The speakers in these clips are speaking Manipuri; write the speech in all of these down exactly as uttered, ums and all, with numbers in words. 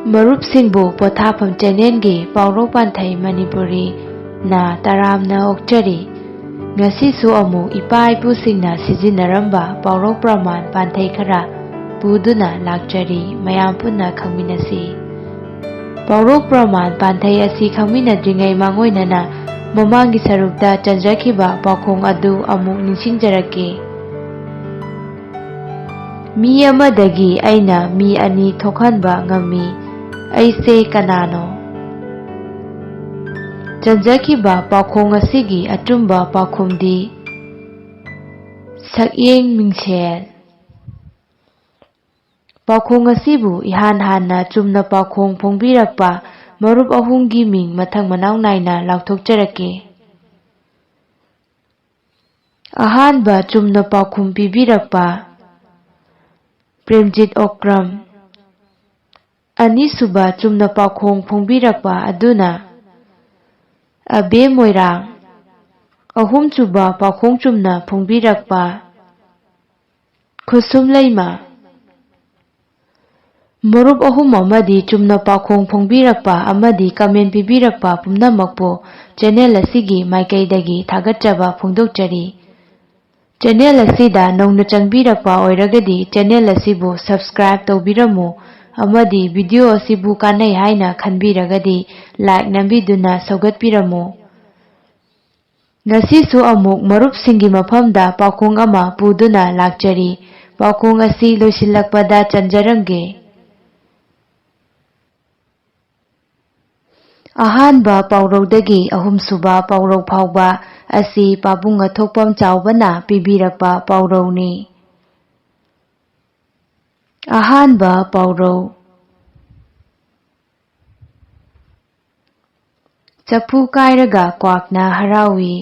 ꯃꯔꯨꯞꯁꯤꯡꯕꯨ ꯄꯣꯊꯥꯐꯝ ꯆꯦꯅꯦꯜꯒꯤ ꯄꯥꯎꯔꯧ ꯄꯥꯟꯊꯩ ꯃꯅꯤꯄꯨꯔꯤꯅ ꯇꯔꯥꯝꯅ ꯑꯣꯛꯆꯔꯤ꯫ ꯉꯁꯤꯁꯨ ꯑꯃꯨꯛ ꯏꯄꯥ ꯏꯄꯨꯁꯤꯡꯅ ꯁꯤꯖꯤꯟꯅꯔꯝꯕ ꯄꯥꯎꯔꯧ ꯄ꯭ꯔꯃꯥꯟ ꯄꯥꯟꯊꯩ ꯈꯔ ꯄꯨꯗꯨꯅ ꯂꯥꯛꯆꯔꯤ, ꯃꯌꯥꯝ ꯄꯨꯟꯅ ꯈꯪꯃꯤꯟꯅꯁꯤ꯫ ꯄꯥꯎꯔꯧ ꯄ꯭ꯔꯃꯥꯟ ꯄꯥꯟꯊꯩ ꯑꯁꯤ ꯈꯪꯃꯤꯟꯅꯗ꯭ꯔꯤꯉꯩ ꯃꯥꯡꯑꯣꯏꯅꯅ ꯃꯃꯥꯡꯒꯤ ꯁꯔꯨꯛꯇ ꯆꯟꯖꯈꯤꯕ ꯄꯥꯎꯈꯣꯡ ꯑꯗꯨ ꯑꯃꯨꯛ ꯅꯤꯡꯁꯤꯡꯖꯔꯛꯀꯦ꯫ ꯃꯤ ꯑꯃꯗꯒꯤ ꯑꯩꯅ ꯃꯤ ꯑꯅꯤ ꯊꯣꯛꯍꯟꯕ ꯉꯝꯃꯤ꯫ ꯑꯩꯁꯦ ꯀꯅꯥꯅꯣ? ꯆꯟꯖꯈꯤꯕ ꯄꯥꯎꯈꯣꯡ ꯑꯁꯤꯒꯤ ꯑꯆꯨꯝꯕ ꯄꯥꯎꯈꯨꯝꯗꯤ ꯁꯛꯌꯦꯡ ꯃꯤꯡꯁꯦꯜ꯫ ꯄꯥꯎꯈꯣꯡ ꯑꯁꯤꯕꯨ ꯏꯍꯥꯟ ꯍꯥꯟꯅ ꯆꯨꯝꯅ ꯄꯥꯎꯈꯣꯡ ꯐꯣꯡꯕꯤꯔꯛꯄ ꯃꯔꯨꯞ ꯑꯍꯨꯝꯒꯤ ꯃꯤꯡ ꯃꯊꯪ ꯃꯅꯥꯎ ꯅꯥꯏꯅ ꯂꯥꯎꯊꯣꯛꯆꯔꯛꯀꯦ꯫ ꯑꯍꯥꯟꯕ ꯆꯨꯝꯅ ꯄꯥꯎꯈꯨꯝ ꯄꯤꯕꯤꯔꯛꯄ ꯄ꯭ꯔꯦꯝꯖꯤꯠ ꯑꯣꯀ꯭ꯔꯝ꯫ ꯑꯅꯤꯁꯨꯕ ꯆꯨꯝꯅ ꯄꯥꯎꯈꯣꯡ ꯐꯣꯡꯕꯤꯔꯛꯄ ꯑꯗꯨꯅ ꯑꯕꯦ ꯃꯣꯏꯔꯥꯡ꯫ ꯑꯍꯨꯝꯁꯨꯕ ꯄꯥꯎꯈꯣꯡ ꯆꯨꯝꯅ ꯐꯣꯡꯕꯤꯔꯛꯄ ꯈꯨꯁꯨꯝ ꯂꯩꯃ꯫ ꯃꯔꯨꯞ ꯑꯍꯨꯝ ꯑꯃꯗꯤ ꯆꯨꯝꯅ ꯄꯥꯎꯈꯣꯡ ꯐꯣꯡꯕꯤꯔꯛꯄ ꯑꯃꯗꯤ ꯀꯃꯦꯟ ꯄꯤꯕꯤꯔꯛꯄ ꯄꯨꯝꯅꯃꯛꯄꯨ ꯆꯦꯅꯦꯜ ꯑꯁꯤꯒꯤ ꯃꯥꯏꯀꯩꯗꯒꯤ ꯊꯥꯒꯠꯆꯕ ꯐꯣꯡꯗꯣꯛꯆꯔꯤ꯫ ꯆꯦꯅꯦꯜ ꯑꯁꯤꯗ ꯅꯧꯅ ꯆꯪꯕꯤꯔꯛꯄ ꯑꯣꯏꯔꯒꯗꯤ ꯆꯦꯅꯦꯜ ꯑꯁꯤꯕꯨ ꯁꯕꯁꯀ꯭ꯔꯥꯏꯕ ꯇꯧꯕꯤꯔꯝꯃꯨ ꯑꯃꯗꯤ ꯚꯤꯗꯤꯑꯣ ꯑꯁꯤꯕꯨ ꯀꯥꯟꯅꯩ ꯍꯥꯏꯅ ꯈꯟꯕꯤꯔꯒꯗꯤ ꯂꯥꯏꯛ ꯅꯝꯕꯤꯗꯨꯅ ꯁꯧꯒꯠꯄꯤꯔꯝꯃꯨ꯫ ꯉꯁꯤꯁꯨ ꯑꯃꯨꯛ ꯃꯔꯨꯞꯁꯤꯡꯒꯤ ꯃꯐꯝꯗ ꯄꯥꯎꯈꯣꯡ ꯑꯃ ꯄꯨꯗꯨꯅ ꯂꯥꯛꯆꯔꯤ꯫ ꯄꯥꯎꯈꯣꯡ ꯑꯁꯤ ꯂꯣꯏꯁꯤꯜꯂꯛꯄꯗ ꯆꯟꯖꯔꯝꯒꯦ꯫ ꯑꯍꯥꯟꯕ ꯄꯥꯎꯔꯧꯗꯒꯤ ꯑꯍꯨꯝꯁꯨꯕ ꯄꯥꯎꯔꯧ ꯐꯥꯎꯕ ꯑꯁꯤ ꯄꯥꯕꯨꯡ ꯑꯊꯣꯛꯄꯝ ꯆꯥꯎꯕꯅ ꯄꯤꯕꯤꯔꯛꯄ ꯄꯥꯎꯔꯧꯅꯤ꯫ ꯑꯍꯥꯟꯕ ꯄꯥꯎꯔꯧ꯫ ꯆꯐꯨ ꯀꯥꯏꯔꯒ ꯀ꯭ꯋꯥꯛꯅ ꯍꯔꯥꯎꯏ꯫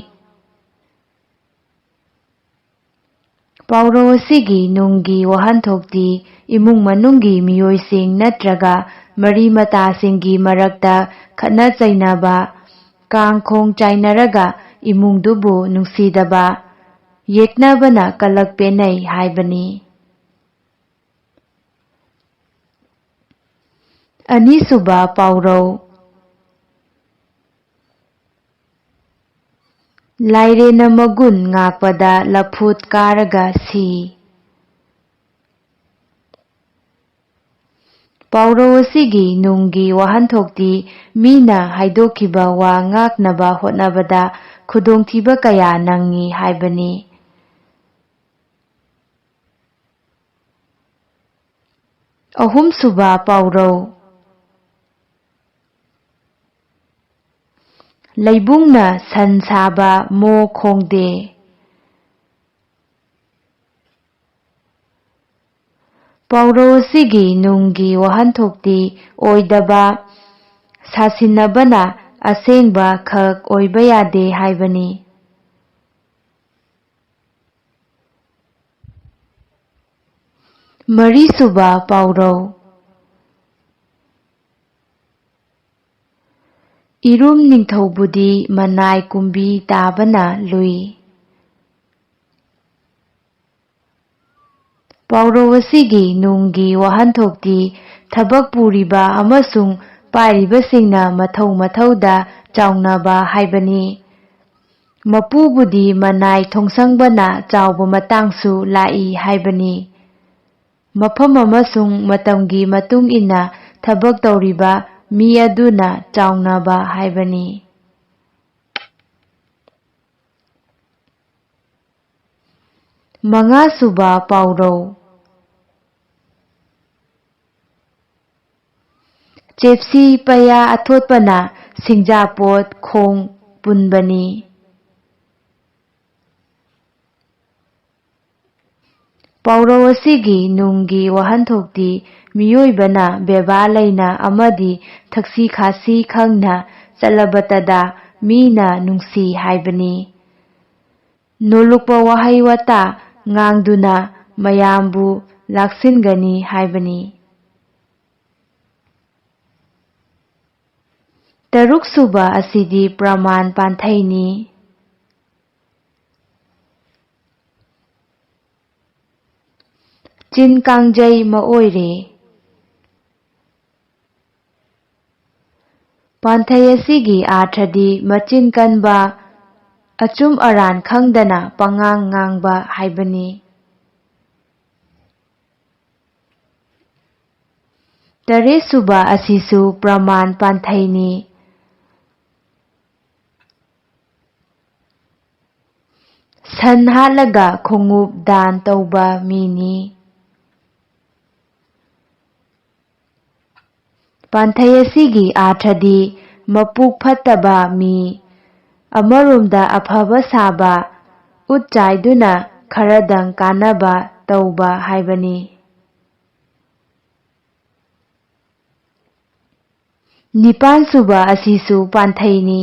ꯄꯥꯎꯔꯧ ꯑꯁꯤꯒꯤ ꯅꯨꯡꯒꯤ ꯋꯥꯍꯟꯊꯣꯛꯇꯤ ꯏꯃꯨꯡ ꯃꯅꯨꯡꯒꯤ ꯃꯤꯑꯣꯏꯁꯤꯡ ꯅꯠꯇ꯭ꯔꯒ ꯃꯔꯤ ꯃꯇꯥꯁꯤꯡꯒꯤ ꯃꯔꯛꯇ ꯈꯠꯅ ꯆꯩꯅꯕ, ꯀꯥꯡ ꯈꯣꯡ ꯆꯥꯏꯅꯔꯒ ꯏꯃꯨꯡꯗꯨꯕꯨ ꯅꯨꯡꯁꯤꯗꯕ, ꯌꯦꯛꯅꯕꯅ ꯀꯂꯛ ꯄꯦꯟꯅꯩ ꯍꯥꯏꯕꯅꯤ꯫ ꯑꯅꯤꯁꯨꯕ ꯄꯥꯎꯔꯧ꯫ ꯂꯥꯏꯔꯦꯟꯅ ꯃꯒꯨꯟ ꯉꯥꯛꯄꯗ ꯂꯐꯨꯠ ꯀꯥꯔꯒ ꯁꯤ꯫ ꯄꯥꯎꯔꯧ ꯑꯁꯤꯒꯤ ꯅꯨꯡꯒꯤ ꯋꯥꯍꯟꯊꯣꯛꯇꯤ ꯃꯤꯅ ꯍꯥꯏꯗꯣꯛꯈꯤꯕ ꯋꯥ ꯉꯥꯛꯅꯕ ꯍꯣꯠꯅꯕꯗ ꯈꯨꯗꯣꯡꯊꯤꯕ ꯀꯌꯥ ꯅꯪꯉꯤ ꯍꯥꯏꯕꯅꯤ꯫ ꯑꯍꯨꯝꯁꯨꯕ ꯄꯥꯎꯔꯧ꯫ ꯂꯩꯕꯨꯡꯅ ꯁꯟ ꯁꯥꯕ ꯃꯣ ꯈꯣꯡꯗꯦ꯫ ꯄꯥꯎꯔꯧ ꯑꯁꯤꯒꯤ ꯅꯨꯡꯒꯤ ꯋꯥꯍꯟꯊꯣꯛꯇꯤ ꯑꯣꯏꯗꯕ ꯁꯥꯁꯤꯟꯅꯕꯅ ꯑꯁꯦꯡꯕ ꯈꯛ ꯑꯣꯏꯕ ꯌꯥꯗꯦ ꯍꯥꯏꯕꯅꯤ꯫ ꯃꯔꯤꯁꯨꯕ ꯄꯥꯎꯔꯧ꯫ ꯏꯔꯨꯝ ꯅꯤꯡꯊꯧꯕꯨꯗꯤ ꯃꯅꯥꯏ ꯀꯨꯝꯕꯤ ꯇꯥꯕꯅ ꯂꯨꯏ꯫ ꯄꯥꯎꯔꯧ ꯑꯁꯤꯒꯤ ꯅꯨꯡꯒꯤ ꯋꯥꯍꯟꯊꯣꯛꯇꯤ ꯊꯕꯛ ꯄꯨꯔꯤꯕ ꯑꯃꯁꯨꯡ ꯄꯥꯏꯔꯤꯕꯁꯤꯡꯅ ꯃꯊꯧ ꯃꯊꯧꯗ ꯆꯥꯎꯅꯕ ꯍꯥꯏꯕꯅꯤ꯫ ꯃꯄꯨꯕꯨꯗꯤ ꯃꯅꯥꯏ ꯊꯣꯡꯁꯪꯕꯅ ꯆꯥꯎꯕ ꯃꯇꯥꯡꯁꯨ ꯂꯥꯛꯏ ꯍꯥꯏꯕꯅꯤ꯫ ꯃꯐꯝ ꯑꯃꯁꯨꯡ ꯃꯇꯝꯒꯤ ꯃꯇꯨꯡ ꯏꯟꯅ ꯊꯕꯛ ꯇꯧꯔꯤꯕ ꯃꯤ ꯑꯗꯨꯅ ꯆꯥꯎꯅꯕ ꯍꯥꯏꯕꯅꯤ꯫ ꯃꯉꯥꯁꯨꯕ ꯄꯥꯎꯔꯧ꯫ ꯆꯦꯞꯁꯤ ꯄꯩꯌꯥ ꯑꯊꯣꯠꯄꯅ ꯁꯤꯡꯖꯥꯄꯣꯠ ꯈꯣꯡ ꯄꯨꯟꯕꯅꯤ꯫ ꯄꯥꯎꯔꯧ ꯑꯁꯤꯒꯤ ꯅꯨꯡꯒꯤ ꯋꯥꯍꯟꯊꯣꯛꯇꯤ ꯃꯤꯑꯣꯏꯕꯅ ꯕꯦꯕꯥꯔ ꯂꯩꯅ ꯑꯃꯗꯤ ꯊꯛꯁꯤ ꯈꯥꯁꯤ ꯈꯪꯅ ꯆꯠꯂꯕꯇꯗ ꯃꯤꯅ ꯅꯨꯡꯁꯤ ꯍꯥꯏꯕꯅꯤ꯫ ꯅꯣꯂꯨꯛꯄ ꯋꯥꯍꯩ ꯋꯥꯇꯥ ꯉꯥꯡꯗꯨꯅ ꯃꯌꯥꯝꯕꯨ ꯂꯥꯛꯁꯤꯟꯒꯅꯤ ꯍꯥꯏꯕꯅꯤ꯫ ꯇꯔꯨꯛꯁꯨꯕ ꯑꯁꯤꯗꯤ ꯄ꯭ꯔꯃꯥꯟ ꯄꯥꯟꯊꯩꯅꯤ꯫ ꯆꯤꯟ ꯀꯥꯡꯖꯩ ꯃꯑꯣꯏꯔꯦ꯫ ꯄꯥꯟꯊꯩ ꯑꯁꯤꯒꯤ ꯑꯥꯔꯊꯗꯤ ꯃꯆꯤꯟ ꯀꯟꯕ, ꯑꯆꯨꯝ ꯑꯔꯥꯟ ꯈꯪꯗꯅ ꯄꯉꯥꯡ ꯉꯥꯡꯕ ꯍꯥꯏꯕꯅꯤ꯫ ꯇꯔꯦꯠꯁꯨꯕ ꯑꯁꯤꯁꯨ ꯄ꯭ꯔꯃꯥꯟ ꯄꯥꯟꯊꯩꯅꯤ꯫ ꯁꯟ ꯍꯥꯠꯂꯒ ꯈꯣꯡꯎꯞ ꯗꯥꯟ ꯇꯧꯕ ꯃꯤꯅꯤ꯫ ꯄꯥꯟꯊꯩ ꯑꯁꯤꯒꯤ ꯑꯥꯔꯊꯗꯤ ꯃꯄꯨꯛ ꯐꯠꯇꯕ ꯃꯤ, ꯑꯃꯔꯣꯝꯗ ꯑꯐꯕ ꯁꯥꯕ, ꯎꯠ ꯆꯥꯏꯗꯨꯅ ꯈꯔꯗꯪ ꯀꯥꯟꯅꯕ ꯇꯧꯕ ꯍꯥꯏꯕꯅꯤ꯫ ꯅꯤꯄꯥꯟꯁꯨꯕ ꯑꯁꯤꯁꯨ ꯄꯥꯟꯊꯩꯅꯤ꯫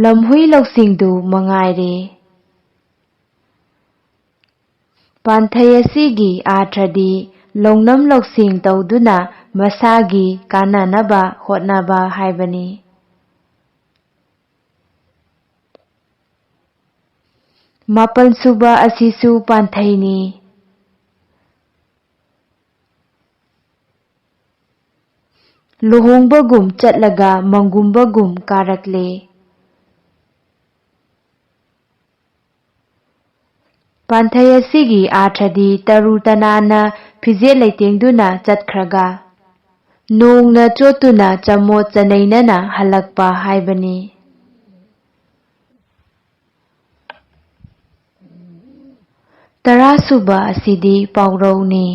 ꯂꯝꯍꯨꯏ ꯂꯧꯁꯤꯡꯗꯨ ꯃꯉꯥꯏꯔꯦ꯫ ꯄꯥꯟꯊꯩ ꯑꯁꯤꯒꯤ ꯑꯥꯔꯊꯗꯤ ꯂꯧꯅꯝ ꯂꯧꯁꯤꯡ ꯇꯧꯗꯨꯅ ꯃꯁꯥꯒꯤ ꯀꯥꯟꯅꯅꯕ ꯍꯣꯠꯅꯕ ꯍꯥꯏꯕꯅꯤ꯫ ꯃꯥꯄꯜꯁꯨꯕ ꯑꯁꯤꯁꯨ ꯄꯥꯟꯊꯩꯅꯤ꯫ ꯂꯨꯍꯣꯡꯕꯒꯨꯝ ꯆꯠꯂꯒ ꯃꯪꯒꯨꯝꯕꯒꯨꯝ ꯀꯥꯔꯛꯂꯦ꯫ ꯄꯥꯟꯊꯩ ꯑꯁꯤꯒꯤ ꯑꯥꯔꯊꯗꯤ ꯇꯔꯨ ꯇꯅꯥꯟꯅ ꯐꯤꯖꯦꯠ ꯂꯩꯇꯦꯡꯗꯨꯅ ꯆꯠꯈ꯭ꯔꯒ ꯅꯣꯡꯅ ꯆꯣꯠꯇꯨꯅ ꯆꯃꯣꯠ ꯆꯅꯩꯅꯅ ꯍꯜꯂꯛꯄ ꯍꯥꯏꯕꯅꯤ꯫ ꯇꯔꯥꯁꯨꯕ ꯑꯁꯤꯗꯤ ꯄꯥꯎꯔꯧꯅꯤ꯫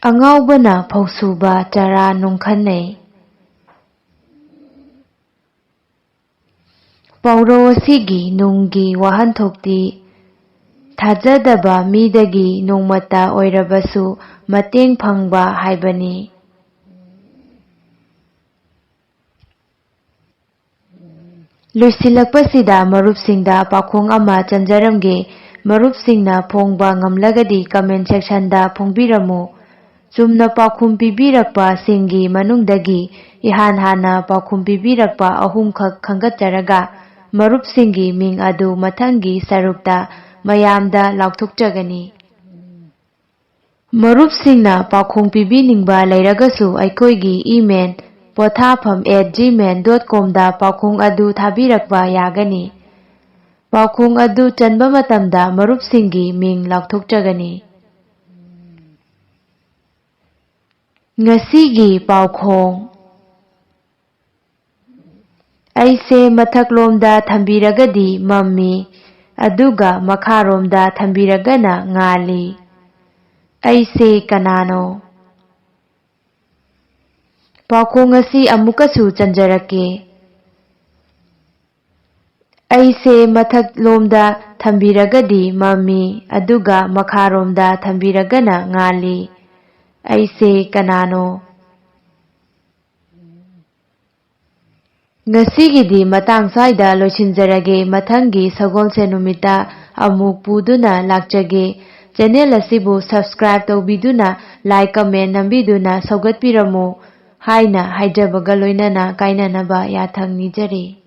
ꯑꯉꯥꯎꯕꯅ ꯐꯧꯁꯨꯕ ꯆꯔꯥ ꯅꯨꯡꯈꯟꯅꯩ꯫ ꯄꯥꯎꯔꯧ ꯑꯁꯤꯒꯤ ꯅꯨꯡꯒꯤ ꯋꯥꯍꯟꯊꯣꯛꯇꯤ ꯊꯥꯖꯗꯕ ꯃꯤꯗꯒꯤ ꯅꯣꯡꯃꯇ ꯑꯣꯏꯔꯕꯁꯨ ꯃꯇꯦꯡ ꯐꯪꯕ ꯍꯥꯏꯕꯅꯤ꯫ ꯂꯣꯏꯁꯤꯜꯂꯛꯄꯁꯤꯗ ꯃꯔꯨꯞꯁꯤꯡꯗ ꯄꯥꯎꯈꯣꯡ ꯑꯃ ꯆꯟꯖꯔꯝꯒꯦ꯫ ꯃꯔꯨꯞꯁꯤꯡꯅ ꯐꯣꯡꯕ ꯉꯝꯂꯒꯗꯤ comment sectionꯗ ꯐꯣꯡꯕꯤꯔꯝꯃꯨ꯫ ꯆꯨꯝꯅ ꯄꯥꯎꯈꯨꯝ ꯄꯤꯕꯤꯔꯛꯄꯁꯤꯡꯒꯤ ꯃꯅꯨꯡꯗꯒꯤ ꯏꯍꯥꯟ ꯍꯥꯟꯅ ꯄꯥꯎꯈꯨꯝ ꯄꯤꯕꯤꯔꯛꯄ ꯑꯍꯨꯝꯈꯛ ꯈꯟꯒꯠꯆꯔꯒ ꯃꯔꯨꯞꯁꯤꯡꯒꯤ ꯃꯤꯡ ꯑꯗꯨ ꯃꯊꯪꯒꯤ ꯁꯔꯨꯛꯇ ꯃꯌꯥꯝꯗ ꯂꯥꯎꯊꯣꯛꯆꯒꯅꯤ꯫ ꯃꯔꯨꯞꯁꯤꯡꯅ ꯄꯥꯎꯈꯣꯡ ꯄꯤꯕꯤꯅꯤꯡꯕ ꯂꯩꯔꯒꯁꯨ ꯑꯩꯈꯣꯏꯒꯤ email, pothapham at gmail dot comꯗ ꯄꯥꯎꯈꯣꯡ ꯑꯗꯨ ꯊꯥꯕꯤꯔꯛꯄ ꯌꯥꯒꯅꯤ꯫ ꯄꯥꯎꯈꯣꯡ ꯑꯗꯨ ꯆꯟꯕ ꯃꯇꯝꯗ ꯃꯔꯨꯞꯁꯤꯡꯒꯤ ꯃꯤꯡ ꯂꯥꯎꯊꯣꯛꯆꯒꯅꯤ꯫ ꯉꯁꯤꯒꯤ ꯄꯥꯎꯈꯣꯡ꯫ ꯑꯩꯁꯦ ꯃꯊꯛꯂꯣꯝꯗ ꯊꯝꯕꯤꯔꯒꯗꯤ ꯃꯝꯃꯤ, ꯑꯗꯨꯒ ꯃꯈꯥꯔꯣꯝꯗ ꯊꯝꯕꯤꯔꯒꯅ ꯉꯥꯜꯂꯤ꯫ ꯑꯩꯁꯦ ꯀꯅꯥꯅꯣ? ꯄꯥꯎꯈꯣꯡ ꯑꯁꯤ ꯑꯃꯨꯛꯀꯁꯨ ꯆꯟꯖꯔꯛꯀꯦ꯫ ꯑꯩꯁꯦ ꯃꯊꯛꯂꯣꯝꯗ ꯊꯝꯕꯤꯔꯒꯗꯤ ꯃꯝꯃꯤ, ꯑꯗꯨꯒ ꯃꯈꯥꯔꯣꯝꯗ ꯊꯝꯕꯤꯔꯒꯅ ꯉꯥꯜꯂꯤ꯫ ꯑꯩꯁꯦ ꯀꯅꯥꯅꯣ? ꯉꯁꯤꯒꯤꯗꯤ ꯃꯇꯥꯡ ꯁ꯭ꯋꯥꯏꯗ ꯂꯣꯏꯁꯤꯟꯖꯔꯒꯦ꯫ ꯃꯊꯪꯒꯤ ꯁꯒꯣꯜꯁꯦꯟ ꯅꯨꯃꯤꯠꯇ ꯑꯃꯨꯛ ꯄꯨꯗꯨꯅ ꯂꯥꯛꯆꯒꯦ꯫ Channel ꯑꯁꯤꯕꯨ subscribe ꯇꯧꯕꯤꯗꯨꯅ, like, comment ꯅꯝꯕꯤꯗꯨꯅ ꯁꯧꯒꯠꯄꯤꯔꯝꯃꯨ ꯍꯥꯏꯅ ꯍꯥꯏꯖꯕꯒ ꯂꯣꯏꯅꯅ ꯀꯥꯏꯅꯅꯕ ꯌꯥꯊꯪ ꯅꯤꯖꯔꯤ꯫